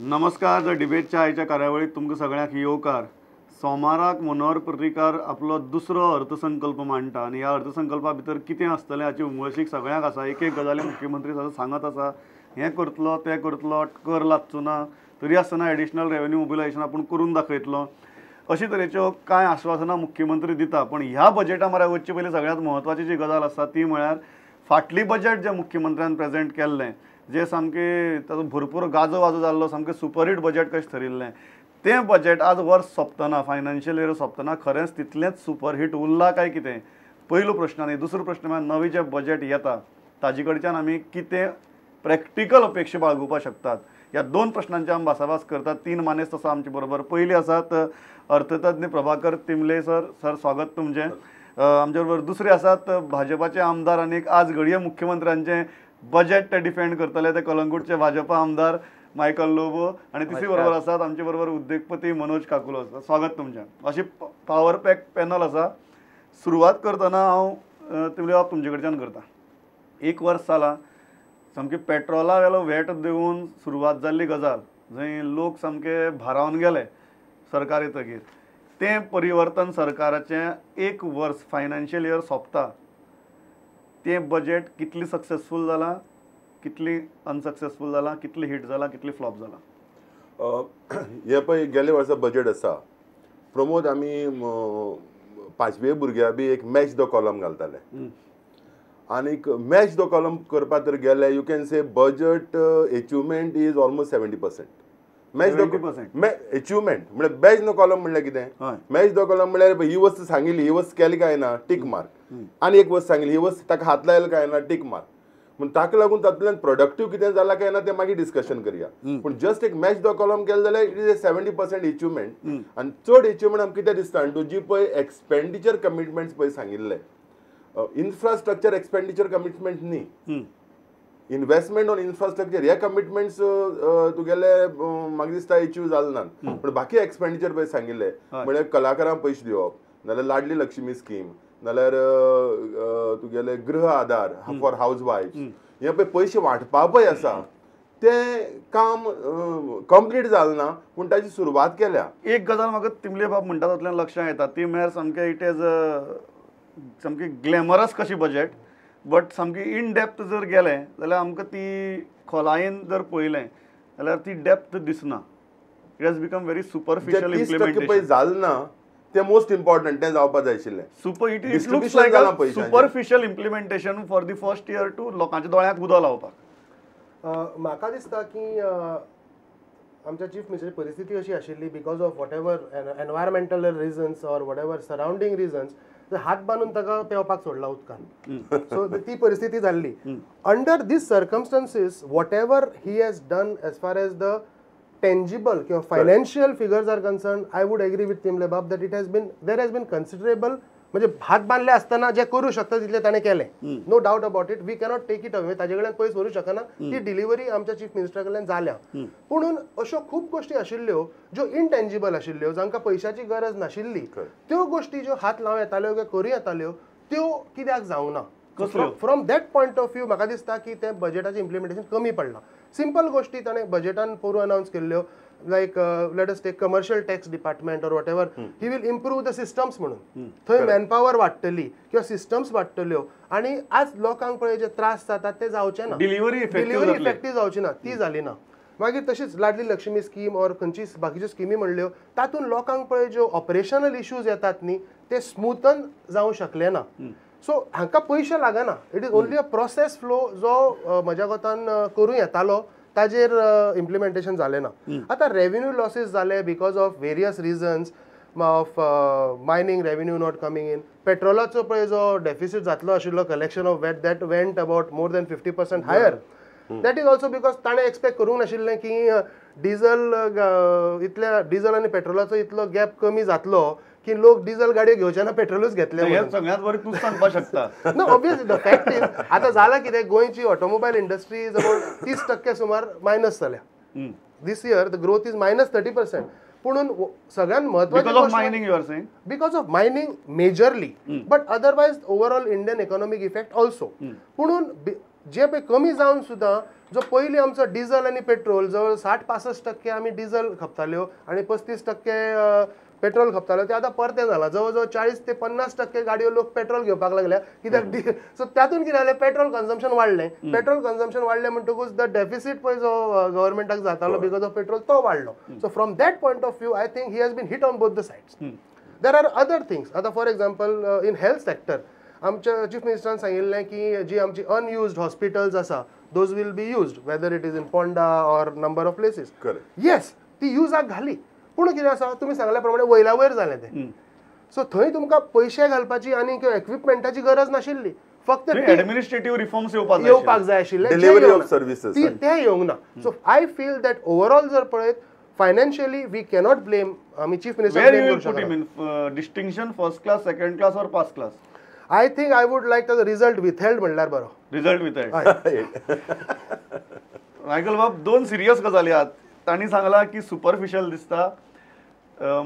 नमस्कार, the डिबेटच्या आयच्या कार्यावळीत तुमकां सगळ्यांक येवकार. सोमाराक मनोहर पर्रीकार आपलो दुसरो अर्थसंकल्प मांडटा आनी ह्या अर्थसंकल्पा भितर कितें आसतलें हाची उमळशीक सगळ्यांक आसा. एक एक गजाली मुख्यमंत्री सांगत आसा, हें करतलो तें करतलो, कर लागचो ना तरी आसतना एडिशनल रेवेन्यू मोबिलायजेशन आपूण करून दाखयतलो, अशे तरेच्यो कांय आश्वासनां मुख्यमंत्री दिता. पण ह्या बजेटा म्हऱ्या वचचे पयलीं सगळ्यांत म्हत्वाची जी गजाल आसा ती म्हळ्यार फाटली बजेट जें मुख्यमंत्र्यान प्रेजेंट केल्लें, जें सामकें ताचो भरपूर गाजो वाजो जाल्लो, सामकें सुपरहीट बजेट कशें थरिल्लें, तें बजेट आज वर्स सोंपतना, फायनान्शियल इयर सोंपतना खरेंच तितलेंच सुपरहीट उरलां काय कितें, पयलो प्रश्न. आनी दुसरो प्रश्न म्हळ्यार नवें जें बजेट येता ताजे कडच्यान आमी कितें प्रॅक्टिकल अपेक्षा बाळगुपाक शकतात, ह्या दोन प्रश्नांची आमी भासाभास करतात. तीन मानेस्त आसा आमचे बरोबर. पयली आसात अर्थतज्ञ प्रभाकर तिंबले सर. सर स्वागत तुमचें. आमचे बरोबर दुसरे आसात भाजपाचे आमदार आनी आज घडये मुख्यमंत्र्यांचें बजेट ते डिफेंड करतले ते कलंगूटचे भाजपा आमदार मायकल लोबो, आनी तिसरी बरोबर आसात आमचे बरोबर उद्देगपती मनोज काकुलो. स्वागत तुमचें. अशी पावर पॅक पॅनल आसा. सुरवात करतना हांव तिंबले बाब तुमचे कडच्यान करता. एक वर्स जालां सामकी पेट्रोला वेलो वेट दिवन सुरवात जाल्ली गजाल, जंय लोक सामके भारावन गेले सरकार येतकीर, तें परिवर्तन सरकाराचें एक वर्स फायनान्शियल इयर सोंपता, तें बजेट कितली सक्सेसफूल जालां, कितली अनसक्सेसफूल जालां, कितली हिट जालां, कितली फ्लॉप जालां? हें पळय गेले वर्सा बजेट आसा प्रमोद, आमी पांचवे भुरग्यां बी एक मॅच the column घालताले आनीक मॅच the column करपा तर गेले you can say budget achievement is almost 70%. Match the achievement म्हळ्यार मॅच the column म्हणल्यार कितें? मॅच the column म्हणल्यार ही वस्त सांगिल्ली, ही वस्त केली काय ना, टीक मार्क. आनी एक वस्त सांगिल्ली, ही वस्त ताका हात लायलो काय ना, टीक मार्क. पूण ताका लागून तातूंतल्यान प्रोडक्टीव कितें जालां काय ना तें मागीर डिस्कशन करया. पूण जस्ट एक मॅच the column केलें जाल्यार it is a 70% achievement. आनी चड एचिवमेंट आमकां कितें दिसता आनी जी पळय एक्सपेंडिचर कमिटमेंट्स पळय सांगिल्ले, इन्फ्रास्ट्रक्चर एक्सपेंडिचर कमिटमेंट न्ही, इन्वेस्टमेंट ऑन इन्फ्रास्ट्रक्चर हे कमिटमेंट्स तुगेले म्हाका दिसता एचीव जाले ना. पूण बाकी एक्सपेंडिचर पळय सांगिल्ले म्हळ्यार कलाकारांक पयशे दिवप, नाल्यार लाडली लक्ष्मी स्कीम, नाल्यार तुगेले गृह आधार फॉर हावज वायफ्स, हे पळय पयशे वांटपा पळय आसा तें काम कंप्लीट जालें ना, पूण ताची सुरवात केल्या. एक गजाल म्हाका तिंबले बाब म्हणटा तातूंतल्यान लक्षांत येता ती म्हळ्यार सामकें it is सामकी ग्लॅमरस कशी बजेट, बट सामकी इन डेप्थ जर गेलें जाल्यार आमकां ती खोलायेन जर पळयलें जाल्यार ती डेप्थ दिसना. It has become very superficial implementation. पळय जालें ना तें मोस्ट इम्पॉर्टंट, तें जावपा जाय आशिल्लें. Super it it looks like a superficial implementation for the first year to लोकांच्या दोळ्यांत उदक लावपाक. म्हाका दिसता की आमच्या चीफ मिनिस्टरची परिस्थिती अशी आशिल्ली because of whatever environmental reasons or whatever surrounding reasons, हात बांदून ताका पेंवपाक सोडला उदकान. सो ती परिस्थिती जाल्ली. Under these circumstances whatever he has done as far as the tangible किंवा financial figures are concern, I would agree with Timble बाब that it has been there has been considerable, म्हणजे हात बांदले आसतना जे करूं शकता तितलें ताणें केलें, no doubt about it. We cannot take it away, ताजे कडल्यान पयस व्हरूं शकना, ती डिलिव्हरी आमच्या चीफ मिनिस्टरा कडल्यान जाल्या. पुणून अश्यो खूब गोश्टी आशिल्ल्यो ज्यो इनटेंजिबल आशिल्ल्यो, जांकां पयशाची गरज नाशिल्ली, त्यो गोश्टी ज्यो हात लावं येताल्यो किंवा करूं येताल्यो त्यो कित्याक जावंक ना. From that point of view म्हाका दिसता की तें बजेटाचें इम्प्लिमेंटेशन कमी पडलां. सिंपल गोश्टी ताणें बजेटान पोरूं अनावन्स केल्ल्यो, like let us take commercial tax department or whatever, he will improve the systems म्हणून थंय मॅनपावर वाडटली किंवा सिस्टम्स वाडटल्यो आनी आज लोकांक पळय जे त्रास जातात ते जावचे ना, डिलिव्हरी इफेक्टीव जावची ना, ती जाली ना. मागीर तशीच लाडली लक्ष्मी स्कीम ऑर खंयची बाकीच्यो स्किमी म्हणल्यो तातूंत लोकांक पळय ज्यो ऑपरेशनल इश्यूज येतात न्ही ते स्मूथन जावं शकले ना. सो हांकां पयशे लागना, it is only a process flow जो म्हज्या कोतान करूं येतालो ताजेर इम्प्लिमेंटेशन जालें ना. आतां रेवेन्यू लॉसीस जाले because of various reasons of mining revenue not coming in, पेट्रोलाचो पळय जो डेफिसीट जातलो आशिल्लो collection of VAT that went about more than 50% higher. That is also because ताणें एक्सपेक्ट करूंक नाशिल्लें की डिजल इतल्या डिजल आनी पेट्रोलाचो इतलो गॅप कमी जातलो की लोक डिजल गाडयो घेवचे ना, पेट्रोलूच घेतले. सगळ्यांत बरें तूं सांगपाक शकता. ना, ऑब्वियसली the fact is आतां जालां कितें, गोंयची ऑटोमोबायल इंडस्ट्री is about 30% सुमार मायनस जाल्या. This year the growth is minus 30%. पुणून सगळ्यांत म्हत्वाची because of mining you are saying, because of mining majorly, but otherwise overall Indian economic effect also. पुणून जे पळय कमी जावन सुद्दां जो पयलीं आमचो डिझल आनी पेट्रोल जवळ 60-65% आमी डिझल खपताल्यो आनी 35% पेट्रोल खपतालो, ते आतां परतें जालां. जवळ जवळ 40 ते 50% गाडयो लोक पेट्रोल घेवपाक लागल्या. कित्याक सो तातूंत कितें जालें, पेट्रोल कन्जम्पशन वाडलें. पेट्रोल कन्जम्पशन वाडलें म्हणटकूच the deficit पळय जो गव्हर्मेंटाक जातालो because of petrol तो वाडलो. So from that point of view I think he has been hit on both the sides. There are other things. आतां for example in health sector आमच्या chief मिनिस्टरान सांगिल्लें की जी आमची अनयुज्ड हॉस्पिटल्स आसा those will be used, whether it is in Ponda or number of places. Yes, ती युजाक घाली, पूण कितें आसा तुमी सांगल्या प्रमाणे वयल्या वयर जालें तें. सो थंय तुमकां पयशे घालपाची आनी इक्विपमेंटाची गरज नाशिल्ली, फक्त एडमिनिस्ट्रेटीव रिफॉर्म्स येवपाक जाय आशिल्ले, ते येवंक ना. So I feel that overall जर पळयत फायनान्शियली we cannot blame आमी chief minister. Distinction first class, second class or pass class? I think I would like ताजो रिजल्ट विथहेल्ड म्हणल्यार बरो. Result withheld. मायकल बाब, दोन सिरियस गजाली आहात. तांणी सांगला की सुपरफिशियल दिसता.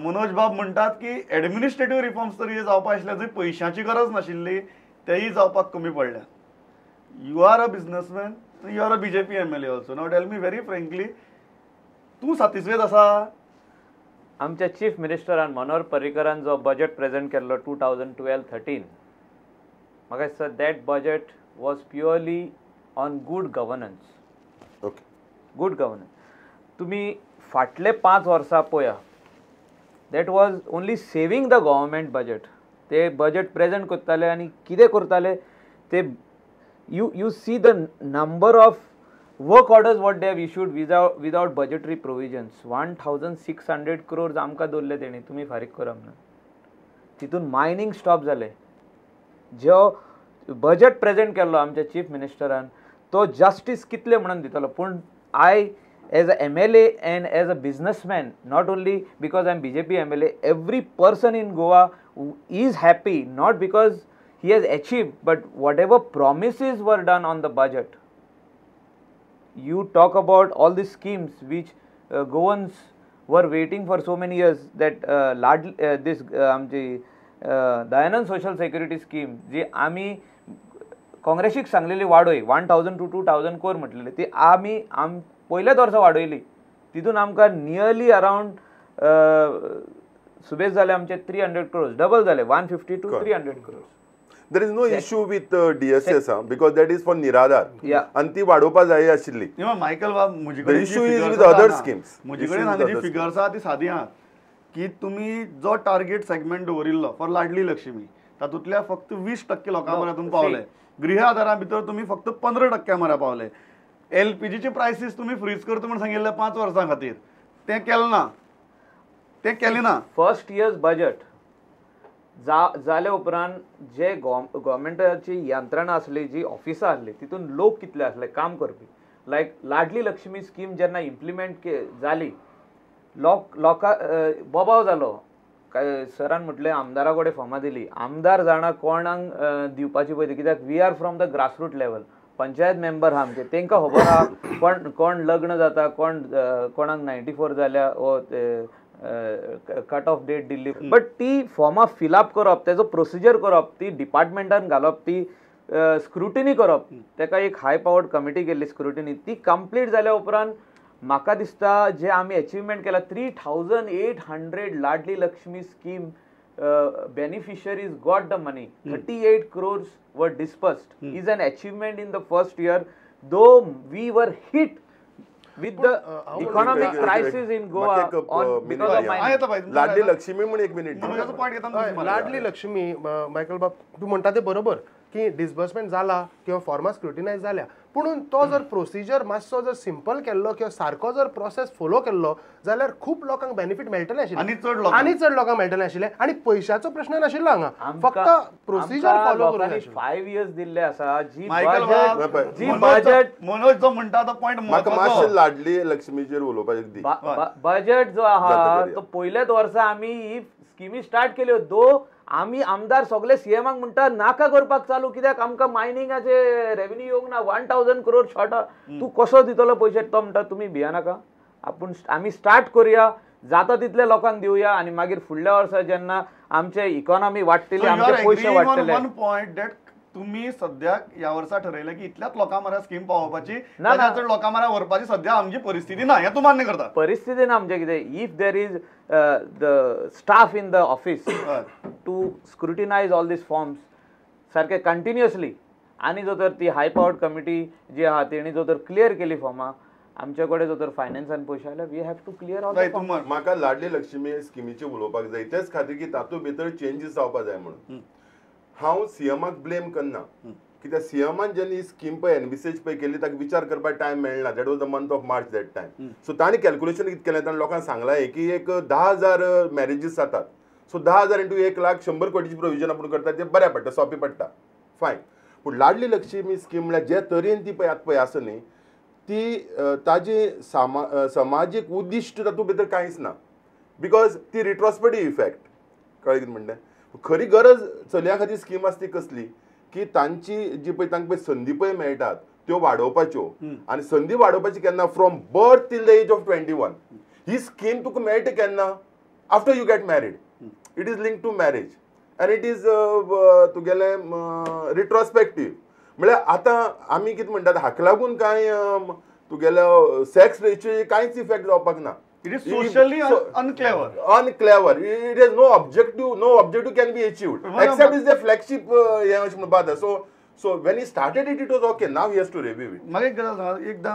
मनोज बाब म्हणटात की एडमिनिस्ट्रेटीव रिफॉर्म्स तरी जे जावपा आशिल्ले, जंय पयशांची गरज नाशिल्ली तेय जावपाक कमी पडल्या. You are a businessman, you are a BJP MLA also. Now tell me very frankly, तूं सातिस्फेद आसा? आमच्या चीफ मिनिस्टरान मनोहर पर्रीकरान जो बजेट प्रेजेंट केल्लो 2012-13, म्हाका दिसता that budget was purely on good governance. Okay, good governance. तुमी फाटले 5 वर्सां पळया, that was only saving the government budget. ते बजेट प्रेजेंट करताले आनी कितें करताले ते you see the number of work orders what they have issued without budgetary provisions. 1600 crores आमकां दवरले तेणी, तुमी फारीक करप ना. तितून मायनींग स्टॉप जालें. जो बजेट प्रेजेंट केल्लो आमच्या चीफ मिनिस्टरान तो जस्टीस कितले म्हणून दितलो. पूण I as a MLA and as a businessman, not only because I am BJP MLA, every person in Goa is happy, not because he has achieved, but whatever promises were done on the budget. You talk about all the schemes which Goans were waiting for so many years, that this आमची Dayanand social security scheme जी आमी काँग्रेसीक सांगलेली वाडोय 1000 to 2000 crore म्हटलेली, ती आमी पयल्याच वर्सा वाडयली. तितून आमकां नियरली अरावंड सुबेज जाले आमचे 300 क्रोर्स, डबल जाले 150 to 300 crores. There is no issue with DSS because that is for Niradhar आनी ती वाडोवपा जाय आशिल्ली. मायकल बाब, म्हजे issue is with other schemes. म्हजे कडेन हांगा जी फिगर्स आहा ती सादी आहा की तुमी जो टार्गेट सेगमेंट दवरिल्लो फॉर लाडली लक्ष्मी तातूंतल्या फक्त 20% लोकां म्हऱ्यांत तुमी पावले. गृह आधारा भितर तुमी फक्त 15% म्हऱ्या पावले. एलपीजीचे प्रायसीस तुमी फ्रीज करता म्हूण सांगिल्लें 5 वर्सां खातीर, तें केलें ना, तें केलें ना. फर्स्ट इयर्स बजेट जाल्या उपरांत जे गव्हर्मेंटाची यंत्रणा आसली, जी ऑफिसां आसली, तितून लोक कितले आसले काम करपी. लायक लाडली लक्ष्मी स्कीम जेन्ना इम्प्लिमेंट जाली, लोकां बोबाव जालो. काय सरान म्हटलें आमदारा कडेन फॉर्मां दिली, आमदार जाणा कोणाक दिवपाची पळय, कित्याक we are from the grassroot level. Panchayat member आहा आमचे, तांकां खबर आहा कोण कोण लग्न जाता, कोण कोणाक 94 जाल्या वो कट ऑफ डेट दिल्ली. बट ती फॉर्मां फिलअप करप, तेजो प्रोसिजर करप, ती डिपार्टमेंटान घालप, ती स्क्रुटिनी करप, ताका एक हाय पावर्ड कमिटी केल्ली स्क्रुटिनी, ती कंप्लीट जाल्या उपरांत म्हाका दिसता जे आमी एचिवमेंट केला 3800 Ladli Lakshmi scheme beneficiaries got the money, 38 crores were disbursed, is an achievement in the first year, though we were hit with the economic crisis in Goa on because of mining. Ladli Lakshmi म्हण एक minute, Ladli Lakshmi Michael बाब तूं म्हणटा तें बरोबर की disbursement जाला किंवा फॉर्मा स्क्रुटिनायज जाल्या, पूण तो जर प्रोसिजर मातसो जर सिंपल केल्लो किंवा सारको जर प्रोसेस फोलो केल्लो जाल्यार खूब लोकांक बेनिफीट मेळटलें आशिल्लें, आनी चड लोकांक मेळटलें आशिल्लें. आनी पयशाचो प्रश्न नाशिल्लो हांगा, फक्त प्रोसिजर फॉलो करूंक जाय. 5 इयर्स दिल्ले आसा जी बजेट मनोज जो म्हणटा तो पॉयंट म्हाका मातशें लाडली लक्ष्मीचेर उलोवपाक दी. बजेट जो आहा तो पयल्याच वर्सा आमी ही स्किमी स्टार्ट केल्यो, दो आमी आमदार सगळे सीएमाक म्हणटा नाका करपाक चालू, कित्याक आमकां मायनिंगाचे रेवेन्यू येवंक ना, 1000 क्रोर शॉर्ट, तूं कसो दितलो पयशे? तो म्हणटा तुमी भिया नाका, आपूण आमी स्टार्ट करुया, जाता तितले लोकांक दिवया आनी मागीर फुडल्या वर्सा जेन्ना आमचे इकॉनॉमी वाडटली, आमचे पयशे वाडटले. One point that तुम्ही सद्याक ह्या वर्सा ठरयलें की इतल्याच लोकां म्हऱ्यान स्कीम पावोवपाची, चड लोकां म्हऱ्यान व्हरपाची सद्या आमची परिस्थिती ना, हें तूं मान्य करता? परिस्थिती ना आमचें कितें, if there is the staff in the office to scrutinise all these forms सारके कंटिन्युअसली, आनी जो तर ती हाय पावर्ड कमिटी जी आहा तेणी जो तर क्लियर केली फॉर्मां, आमचे कडेन जो तर फायनान्सान पयशे आयले, we have to clear all. म्हाका लाडली लक्ष्मी स्किमीचेर उलोवपाक जाय, तेच खातीर की तातूंत भितर चेंजीस जावपा जाय म्हणून. हांव सीएमाक ब्लेम करना, कित्याक सीएमान जेन्ना ही स्कीम पळय एनबीसीएच पळय केली ताका विचार करपाक टायम मेळना. That was the month of March that time. So ताणें कॅल्क्युलेशन कितें केलें, ताणें लोकांक सांगलां की एक 10,000 मॅरेजीस जातात, सो 10,000 इंटू 1 लाख 100 कोटीची प्रोविजन आपूण करता, तें बऱ्या पडटा, सोंपें पडटा, फायन. पूण लाडली लक्ष्मी स्कीम म्हळ्यार जे तरेन ती पळय आतां पळय आसा न्ही, ती ताजी समाजीक उद्दिश्ट तातूंत भितर कांयच ना, because ती रिट्रोस्पेक्टीव इफेक्ट. कळ्ळें कितें म्हणलें? खरी गरज चलयां खातीर स्कीम आसता ती कसली की तांची जी पळय तांकां पळय संदी पळय मेळटात त्यो वाडोवपाच्यो, आनी संदी वाडोवपाची केन्ना, from birth till the age of 21. He scheme तुका मेळटा केन्ना, after you get married. It is link to marriage and it is तुगेलें रिट्रोस्पेक्टीव. म्हळ्यार आतां आमी कितें म्हणटात, हाका लागून कांय तुगेलो सेक्स रेशियो कांयच इफेक्ट जावपाक ना. It is socially unclever. Unclever. It has no objective. No objective can be achieved. Except is the flagship. So when he started it, it was okay. Now he has to review it. म्हाका एक गजाल सांगा, एकदां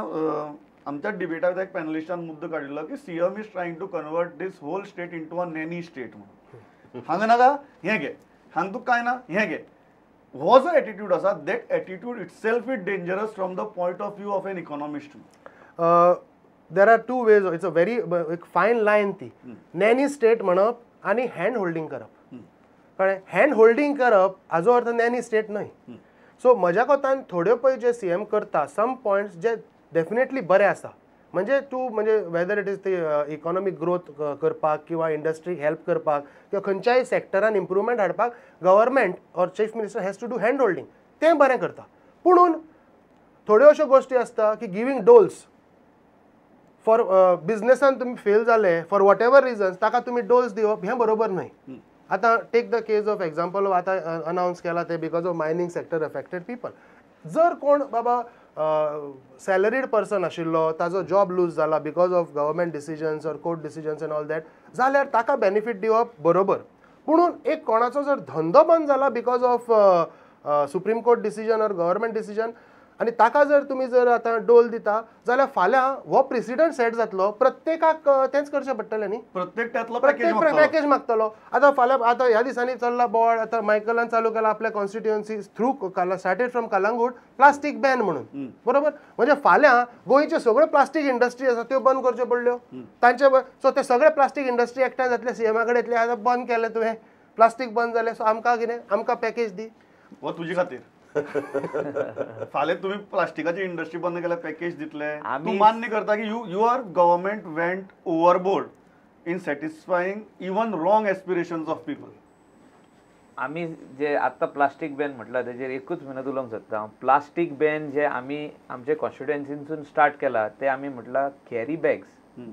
आमच्या डिबेटाक एक पॅनलिस्टान मुद्दो काडिल्लो की CM is trying to convert this whole state into a nanny state म्हणून. हांगा नाका हें घे, हांगा तुका कांय ना हें घे. हो जो एटिट्यूड आसा, that attitude itself is dangerous from the point of view of an economist. There are two ways, it's a very fine line ती. नॅनी स्टेट म्हणप आनी हँड होल्डींग करप. कळ्ळें? हँड होल्डींग करप हाजो अर्थ नॅनी स्टेट न्हय. सो म्हज्या कोतान थोड्यो पळय जे सीएम करता सम पॉयंट्स जे डेफिनेटली बरे आसा, म्हणजे तूं म्हणजे वेदर it is ती इकॉनॉमीक ग्रोथ करपाक किंवा इंडस्ट्रीक हेल्प करपाक किंवा खंयच्याय सेक्टरान इम्प्रुवमेंट हाडपाक government or chief minister has to do hand holding, तें बरें करता. पुणून थोड्यो अश्यो गोश्टी आसता की गिवींग डोल्स फॉर बिजनेसान तुमी फेल जाले फॉर what ever reasons, ताका तुमी डोल्स दिवप हें बरोबर न्हय. आतां take the case of example, आतां अनावन्स केला ते because of mining sector affected people. जर कोण बाबा सॅलरीड पर्सन आशिल्लो, ताजो जॉब लूज जाला because of government decisions or court decisions and all that, जाल्यार ताका बेनिफीट दिवप बरोबर. पुणून एक कोणाचो जर धंदो बंद जाला because of supreme court decision or government decision, आनी ताका जर तुमी जर आतां डोल दिता जाल्यार फाल्यां हो प्रेसिडंट सेट जातलो, प्रत्येकाक तेंच करचें पडटलें न्ही, प्रत्येक पॅकेज मागतलो. आतां फाल्यां आतां ह्या दिसांनी चल्ला बोवाळ, आतां मायकलान चालू केला आपल्या constituency through started from Calangute plastic ban म्हणून, बरोबर? म्हणजे फाल्यां गोंयच्यो सगळ्यो प्लास्टीक इंडस्ट्री आसा त्यो बंद करच्यो पडल्यो तांचे. सो ते सगळे प्लास्टीक इंडस्ट्री एकठांय जातले, सीएमा कडेन येतले, आतां बंद केलें तुवें, प्लास्टीक बंद जालें, सो आमकां कितें, आमकां पॅकेज दी. हो तुजे खातीर फाल्यां तुमी प्लास्टिकाची इंडस्ट्री बंद केल्यार पॅकेज दितले. तूं मान्य करता की your government went overboard in satisfying even wrong aspirations of people. आमी जे आत्तां प्लास्टीक बॅन म्हटलां तेजेर एकूच म्हणत उलोवंक सोदता. प्लास्टीक बॅन जे आमी आमचे कॉन्स्टिट्युएन्सीनसून स्टार्ट केला ते आमी म्हटलां carry bags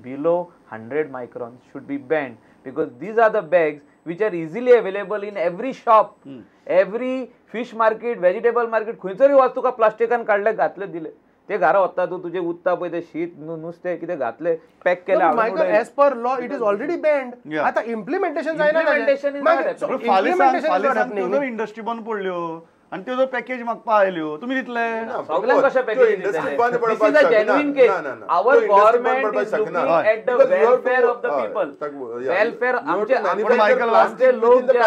below 100 micron should be banned because these are the bags which are easily available in every shop, every fish market, vegetable market. खंयसरूय वच तुका प्लास्टिकान काडले घातले दिले, ते घरा वता तूं तुजें उरता पळय ते शीत नुस्तें कितें घातले पॅक केलें. As per law it is already banned. आतां इम्प्लिमेंटेशन जायना, इंडस्ट्री बंद पडल्यो आनी त्यो जर पॅकेज मागपा आयल्यो तुमी दितले सगळ्यांक कशें पॅकेज दितले? This is a genuine case. Our government is looking at the welfare of the people. Welfare आमचे लोक जे